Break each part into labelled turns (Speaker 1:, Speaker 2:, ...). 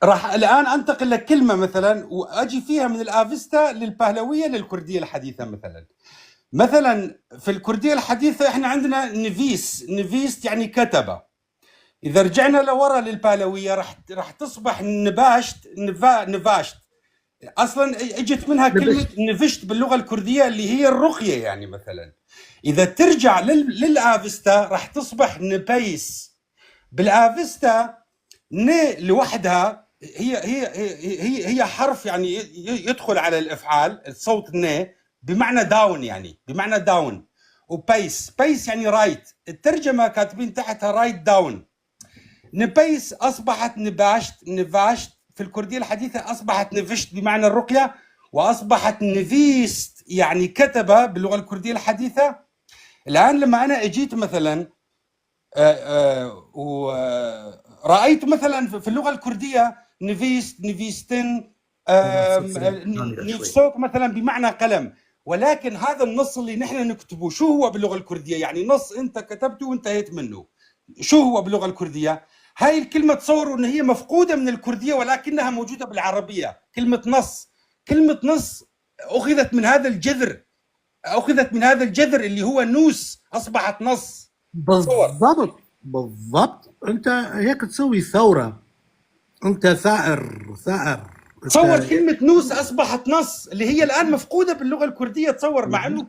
Speaker 1: راح الان انتقل لكلمة مثلا واجي فيها من الافستا للبهلويه للكرديه الحديثة مثلا. مثلا في الكردية الحديثة احنا عندنا نفيس، نفيس يعني كتبه. اذا رجعنا لورا للبهلويه راح تصبح نباشت، نفاشت. اصلا اجت منها كلمة
Speaker 2: نبشت.
Speaker 1: نفشت باللغة الكردية اللي هي الرقية يعني. مثلا اذا ترجع للافستا راح تصبح نبيس. بالافستا ن لوحدها هي حرف يعني يدخل على الافعال، الصوت ن بمعنى down، يعني بمعنى down. وبيس، بيس يعني write، الترجمة كاتبين تحتها write down. نبيس اصبحت نباشت، نفاشت في الكردية الحديثة اصبحت نفشت بمعنى الرقية، واصبحت نفيست يعني كتب باللغة الكردية الحديثة. الان لما انا اجيت مثلا ورأيت مثلا في اللغة الكردية نفيست، نفيستن، نفسوك مثلا بمعنى قلم، ولكن هذا النص اللي نحن نكتبه شو هو باللغة الكردية؟ يعني نص انت كتبته وانتهيت منه، شو هو باللغة الكردية؟ هاي الكلمة تصوروا ان هي مفقودة من الكردية ولكنها موجودة بالعربية. كلمة نص، كلمة نص اخذت من هذا الجذر، اخذت من هذا الجذر اللي هو نوس، اصبحت نص. تصور.
Speaker 2: بالضبط بالضبط. انت هيك تسوي ثورة، انت ثائر ثائر.
Speaker 1: تصور كلمة نوس أصبحت نص اللي هي الآن مفقودة باللغة الكردية. تصور مع أنه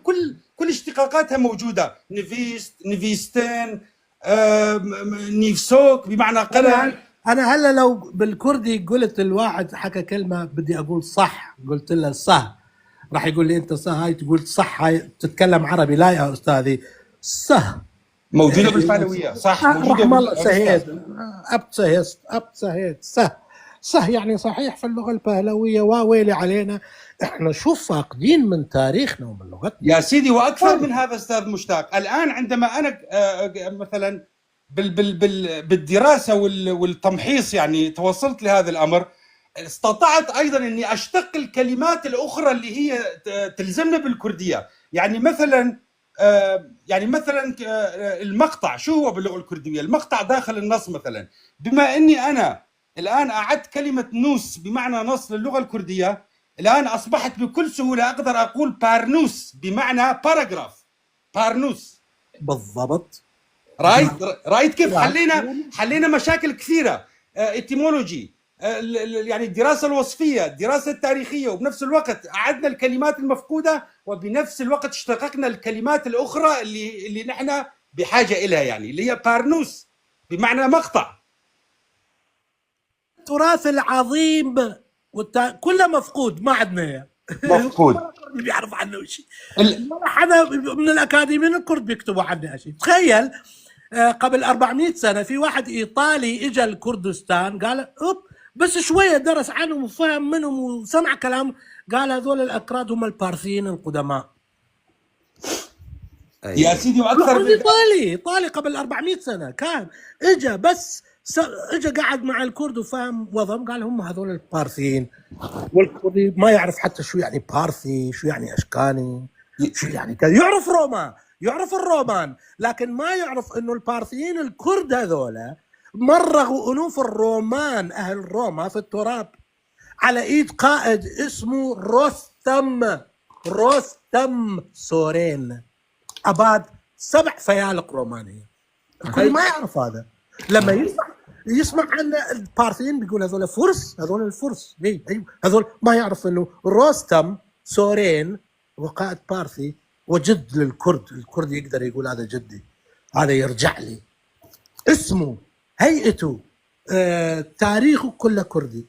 Speaker 1: كل اشتقاقاتها موجودة، نفيست، نفيستين، نيفسوك بمعنى قلم.
Speaker 2: أنا هلا لو بالكردي قلت الواحد حكى كلمة بدي أقول صح، قلت له صح، راح يقول لي أنت صح، هاي تقول صح، هاي تتكلم عربي. لا يا أستاذي، صح
Speaker 1: موجودة بالفعلوية، صح، موجودة.
Speaker 2: رحم الله سهيد أبت سهيست أبت سهيد سه صح، يعني صحيح في اللغة البهلوية. وويلي علينا احنا شو فاقدين من تاريخنا ومن لغتنا
Speaker 1: يا سيدي. واكثر من هذا استاذ مشتاق، الان عندما انا مثلا بال بال بال بالدراسة والتمحيص يعني توصلت لهذا الامر، استطعت ايضا اني اشتق الكلمات الاخرى اللي هي تلزمنا بالكرديه. يعني مثلا المقطع شو هو باللغة الكردية؟ المقطع داخل النص مثلا. بما اني انا الان اعدت كلمة نوس بمعنى نص للغة الكرديه، الان اصبحت بكل سهولة اقدر اقول بارنوس بمعنى paragraph، بارنوس.
Speaker 2: بالضبط.
Speaker 1: رايت كيف حلينا مشاكل كثيره، etymology، يعني الدراسة الوصفيه، الدراسة التاريخيه، وبنفس الوقت اعدنا الكلمات المفقوده، وبنفس الوقت اشتققنا الكلمات الاخرى اللي نحن بحاجة الها، يعني اللي هي بارنوس بمعنى مقطع.
Speaker 2: التراث العظيم كله مفقود، ما عندنا اياه.
Speaker 1: مفقود.
Speaker 2: اللي بيعرف عنه شيء ولا حدا من الاكاديميين الكرد بيكتبوا عنه شيء. تخيل قبل 400 سنة في واحد ايطالي اجى الكردستان، قال اوب، بس شوية درس عنهم وفهم منهم وسمع كلام، قال هذول الاكراد هم البارثيين القدماء.
Speaker 1: يا سيدي، واكثر من
Speaker 2: ايطالي، ايطالي قبل 400 سنة كان اجى، بس اجى قعد مع الكرد وفهم وضعهم، قال هم هذول البارثيين. والكردي ما يعرف حتى شو يعني بارثي، شو يعني اشكاني، شو يعني كذا. يعرف روما، يعرف الرومان، لكن ما يعرف انه البارثيين الكرد هذولا مرغوا انوف الرومان، اهل روما، في التراب على ايد قائد اسمه رستم، رستم سورين، اباد 7 فيالق رومانية. الكل ما يعرف هذا. لما يسمع عن البارثيين بيقول هذول فرس، هذول الفرس، اي ايوه هذول. ما يعرف انه روستم سورين وقائد بارثي وجد للكرد. الكرد يقدر يقول هذا جدي، هذا يرجع لي، اسمه، هيئته، تاريخه كله كردي.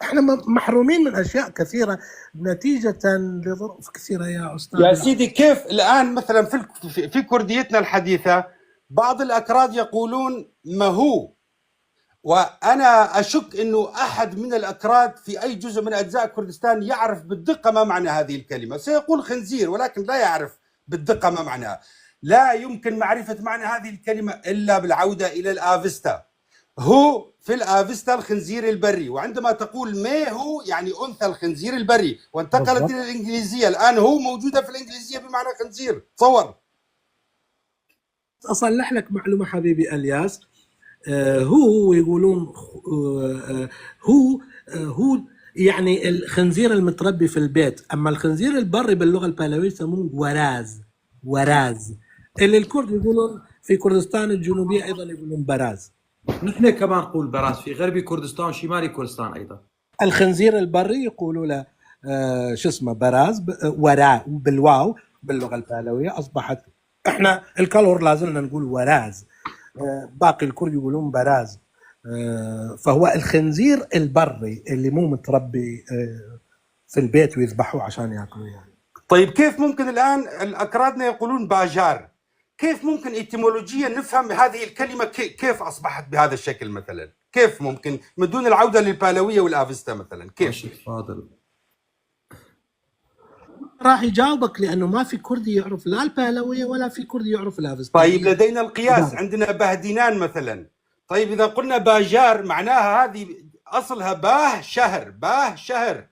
Speaker 2: احنا محرومين من اشياء كثيرة نتيجة لظروف كثيرة يا استاذ.
Speaker 1: يا سيدي، كيف الان مثلا في كرديتنا الحديثة بعض الاكراد يقولون ما هو، وانا اشك انه احد من الاكراد في اي جزء من اجزاء كردستان يعرف بالدقه ما معنى هذه الكلمة. سيقول خنزير ولكن لا يعرف بالدقه ما معناها. لا يمكن معرفة معنى هذه الكلمة الا بالعودة الى الافستا. هو في الافستا الخنزير البري، وعندما تقول ما هو يعني انثى الخنزير البري، وانتقلت الى الانجليزيه. الان هو موجودة في الانجليزية بمعنى خنزير. تصور.
Speaker 2: اصلح لك معلومة حبيبي الياس. هو يقولون هو هو يعني الخنزير المتربي في البيت. اما الخنزير البري باللغة البهلويه يسموه وراز، وراز اللي الكرد يقولون في كردستان الجنوبية ايضا يقولون براز.
Speaker 3: نحن كمان نقول براز في غربي كردستان وشمالي كردستان ايضا.
Speaker 2: الخنزير البري يقولوا له شو اسمه براز، وراء بالواو باللغة البهلويه اصبحت. احنا الكلور لازلنا نقول وراز، باقي الكرد يقولون براز. فهو الخنزير البري اللي مو متربي في البيت ويذبحوه عشان ياكلوا يعني.
Speaker 1: طيب كيف ممكن الآن الأكرادنا يقولون باجار، كيف ممكن إتيمولوجيا نفهم هذه الكلمة كيف أصبحت بهذا الشكل مثلا؟ كيف ممكن من دون العودة للبالوية والآفستا مثلا؟ كيف؟
Speaker 3: ماشي فاضل
Speaker 2: راح يجاوبك لانه ما في كردي يعرف لا البهلويه ولا في كردي يعرف الافستا.
Speaker 1: طيب لدينا القياس، عندنا بهدينان مثلا. طيب إذا قلنا باجار معناها هذه أصلها باه شهر، باه شهر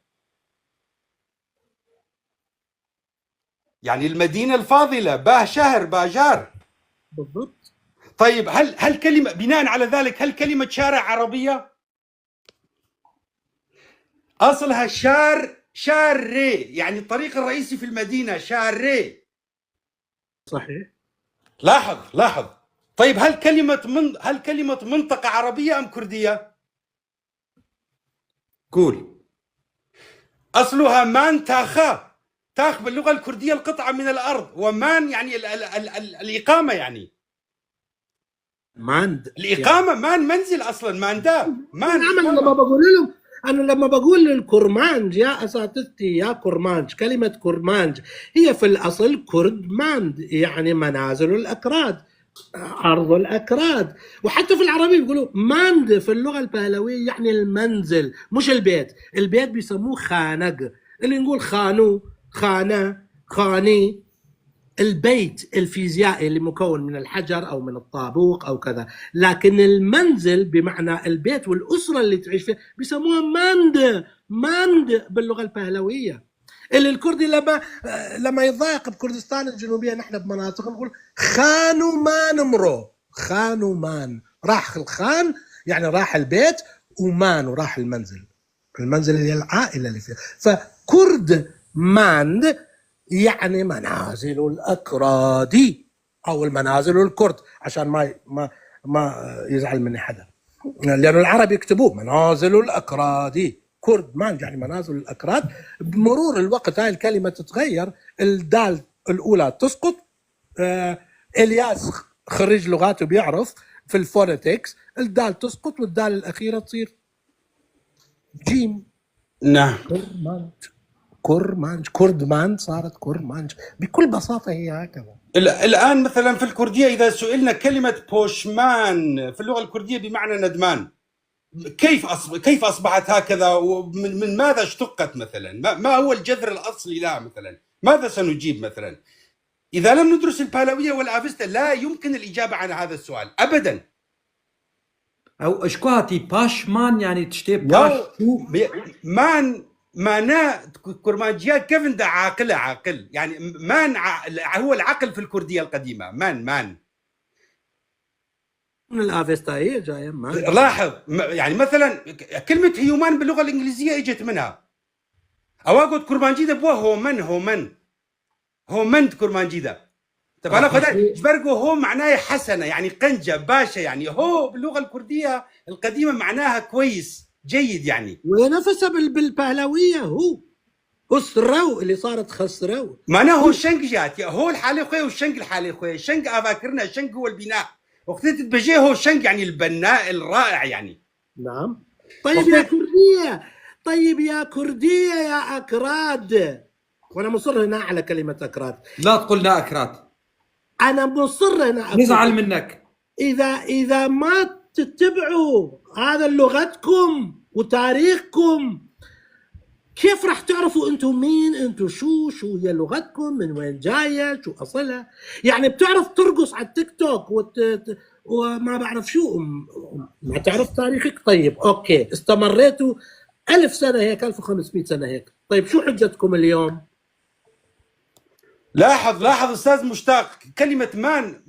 Speaker 1: يعني المدينة الفاضلة، باه شهر باجار.
Speaker 2: بالضبط.
Speaker 1: طيب هل كلمة بناء على ذلك، هل كلمة شارع عربية؟ أصلها شار، شاري يعني الطريق الرئيسي في المدينة، شاري.
Speaker 2: صحيح.
Speaker 1: لاحظ لاحظ. طيب هل كلمة منطقة عربية أم كردية؟
Speaker 3: قول.
Speaker 1: أصلها مان تاخا، تاخ باللغة الكردية القطعة من الأرض، ومان يعني ال ال ال ال الإقامة، يعني
Speaker 2: ماند
Speaker 1: الإقامة، مان منزل أصلا، مان دا مان.
Speaker 2: نعم. أنا لما بقول لهم، أنا لما بقول للكرمانج يا أساتذتي يا كرمانج، كلمة كرمانج هي في الأصل كرد ماند، يعني منازل الأكراد، أرض الأكراد. وحتى في العربية بيقولوا ماند في اللغة البهلوية يعني المنزل مش البيت. البيت بيسموه خانق، اللي نقول خانو، خانة، خاني. البيت الفيزيائي اللي مكون من الحجر أو من الطابوق أو كذا، لكن المنزل بمعنى البيت والأسرة اللي تعيش فيه بيسموها ماند، ماند باللغة البهلوية. اللي الكردي لما يتضايق بكردستان الجنوبية نحن بمناطق نقول خانو مان مرو، خانو مان، راح الخان يعني راح البيت، ومان وراح المنزل، المنزل اللي هي العائلة اللي فيها. فكرد ماند يعني منازل الأكراد أو المنازل الكرد، عشان ما ما ما يزعل مني حدا، لأنه العرب يكتبوه منازل الأكراد، كرد مان يعني منازل الأكراد. بمرور الوقت هاي الكلمة تتغير، الدال الأولى تسقط. إلياس خريج لغاته بيعرف في ال phonetics، الدال تسقط والدال الأخيرة تصير جيم.
Speaker 1: نعم.
Speaker 2: كرمانج، كرمانج، كردمان صارت كرمانج بكل بساطة، هي هكذا.
Speaker 1: الآن مثلا في الكردية إذا سئلنا كلمة بوشمان في اللغة الكردية بمعنى ندمان، كيف أصبحت هكذا؟ ومن من ماذا اشتقت مثلا؟ ما هو الجذر الأصلي لها مثلا؟ ماذا سنجيب مثلا؟ إذا لم ندرس البالوية والآفستا لا يمكن الإجابة عن هذا السؤال أبدا.
Speaker 3: او اشكواتي باشمان يعني تشتي باش
Speaker 1: مان معناه كرمانجيا كيفن ده عاقلة، عاقل يعني مان هو العقل في الكردية القديمة، مان مان
Speaker 2: من الافستا هي جاية مان.
Speaker 1: لاحظ يعني مثلا كلمة human باللغة الإنجليزية اجت منها. أواقد كرمانجيدا بوا هو من، هو من، هو من كرمانجيدا. طب أنا خدها جبرجو هو معناه حسنة يعني قنجة باشا، يعني هو باللغة الكردية القديمة معناها كويس جيد يعني.
Speaker 2: ونفسها بالبهلوية هو خسرو اللي صارت خسرو،
Speaker 1: معناه هو الشنق جات هو الحالي خويا والشنق الحالي خويا، الشنق أفاكرنا الشنق هو البناء، وقت تتبجيه هو الشنق يعني البناء الرائع يعني.
Speaker 2: نعم. طيب يا كردية، طيب يا كردية يا أكراد، وأنا مصر هنا على كلمة أكراد.
Speaker 3: لا تقول لا أكراد،
Speaker 2: أنا مصر هنا أكراد.
Speaker 3: نزعل منك.
Speaker 2: إذا ما تتبعوا هذا لغتكم وتاريخكم، كيف راح تعرفوا انتم مين انتم، شو هي لغتكم، من وين جاية، شو اصلها؟ يعني بتعرف ترقص على التيك توك وما بعرف شو، ما تعرف تاريخك. طيب okay، استمريتوا 1000 سنة هيك، 1500 سنة هيك، طيب شو حجتكم اليوم؟
Speaker 1: لاحظ لاحظ استاذ مشتاق، كلمة مان،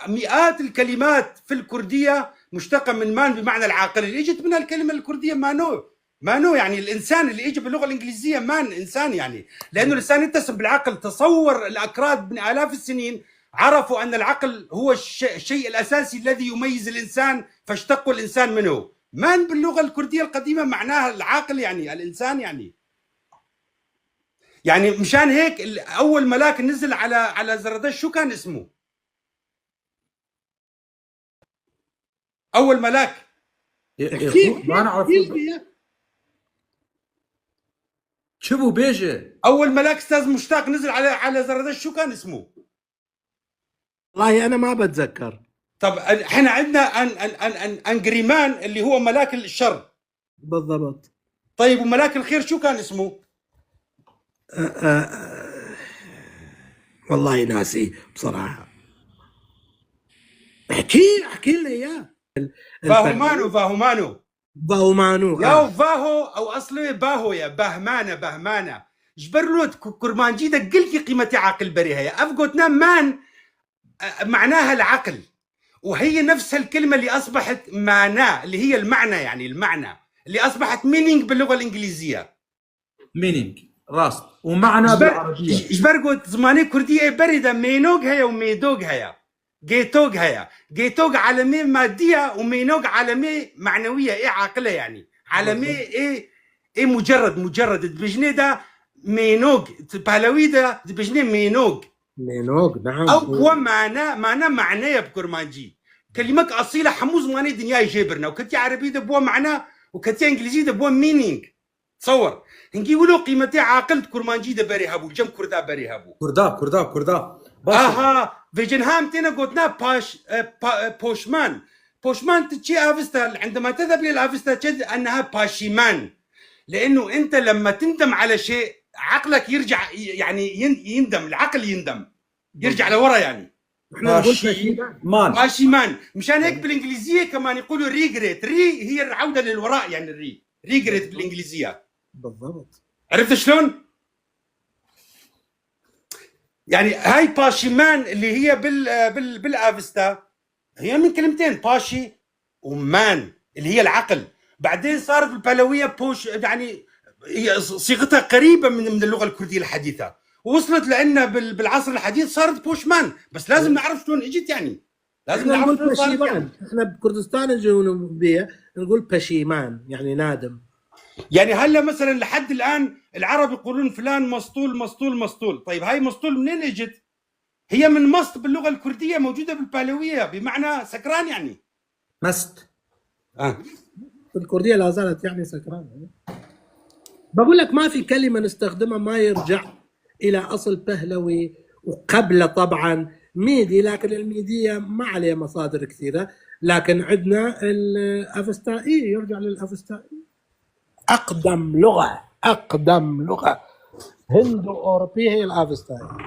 Speaker 1: مئات الكلمات في الكردية مشتقة من مان بمعنى العاقل، اللي اجت منها الكلمة الكردية مانو. مانو يعني الانسان، اللي اجى باللغة الانجليزية man انسان يعني، لانه الانسان يتسم بالعقل. تصور الاكراد من الاف السنين عرفوا ان العقل هو الشيء الاساسي الذي يميز الانسان، فاشتقوا الانسان منه. man باللغة الكردية القديمة معناها العاقل يعني الانسان يعني. يعني مشان هيك اول ملاك نزل على زردش شو كان اسمه؟ اول ملاك
Speaker 3: ما نعرف شبو بيجي.
Speaker 1: اول ملاك استاذ مشتاق نزل على زردش شو كان اسمه؟
Speaker 2: والله انا ما بتذكر.
Speaker 1: طب احنا عندنا ان ان ان ان انجريمان اللي هو ملاك الشر.
Speaker 2: بالضبط.
Speaker 1: طيب وملاك الخير شو كان اسمه؟
Speaker 2: والله ناسي بصراحة. احكي لنا اياه.
Speaker 1: فاهمانو فاهمانو
Speaker 2: باومانو.
Speaker 1: ياو فاهو او اصله باهو يا بهمانه بهمانه جبرلوت كرمانجي دقلكي قيمتي عقل بريها يا افقوتنا مان معناها العقل، وهي نفس الكلمة اللي اصبحت مانا اللي هي المعنى، يعني المعنى اللي اصبحت meaning باللغة الانجليزية.
Speaker 3: meaning راست ومعنى بالعربية.
Speaker 1: جبرقوت زماني كرديه برده مينوغ هي وميدوغ هي جيتوغ هي. جيتوغ عالمية مادية ومينوغ عالمية معنوية، ايه عاقلة يعني، عالمية ايه ايه مجرد بجني ده مينوغ بهلوي ده بجني مينوغ
Speaker 2: مينوغ نعم.
Speaker 1: او هو معنى معنى معناه بكرمانجي كلمة اصيلة حموز ماني دنيا يجبرنا، وكتي عربي ده بوا معنى وكتي انجليزي ده بوا meaning. تصور نقولوا قيمتي عاقل كرمانجي ده بري هابو جم كردا بري هابو
Speaker 3: كردا كردا كردا باشا.
Speaker 1: اها فيجنهام تينا قلتنا باش بوشمان. بوشمان تشي افستا، عندما تذهب للافستا تجد انها باشيمان، لانه انت لما تندم على شيء عقلك يرجع يعني يندم، العقل يندم يرجع لورا يعني.
Speaker 2: احنا نقول
Speaker 3: باشي مان.
Speaker 1: باشيمان مشان هيك بالانجليزية كمان يقولوا regret. re هي العودة للوراء يعني، ال re regret بالانجليزية.
Speaker 2: بالضبط.
Speaker 1: عرفت شلون؟ يعني هاي باشيمان اللي هي بال بالافستا هي من كلمتين باشي ومان اللي هي العقل. بعدين صارت البهلويه بوش، يعني هي صيغتها قريبه من اللغة الكردية الحديثة، ووصلت لنا بالعصر الحديث صارت بوشمان. بس لازم نعرف شلون اجت يعني، لازم
Speaker 2: احنا
Speaker 1: نعرف
Speaker 2: نقول
Speaker 1: شلون صارت
Speaker 2: بشيمان.
Speaker 1: يعني.
Speaker 2: احنا بكردستان الجنوبية نقول بشيمان يعني نادم.
Speaker 1: يعني هلا مثلا لحد الان العرب يقولون فلان مسطول مسطول مسطول. طيب هاي مسطول منين اجت؟ هي من مصط باللغة الكردية موجودة بالبهلويه بمعنى سكران يعني.
Speaker 3: مست.
Speaker 2: الكردية لا زالت يعني سكران. بقول لك ما في كلمة نستخدمها ما يرجع الى اصل بهلوي، وقبل طبعا ميدي، لكن الميديه ما عليها مصادر كثيرة، لكن عندنا الافستائي يرجع للافستائي. اقدم لغة، اقدم لغة هندو اوروبية هي الافستائيه.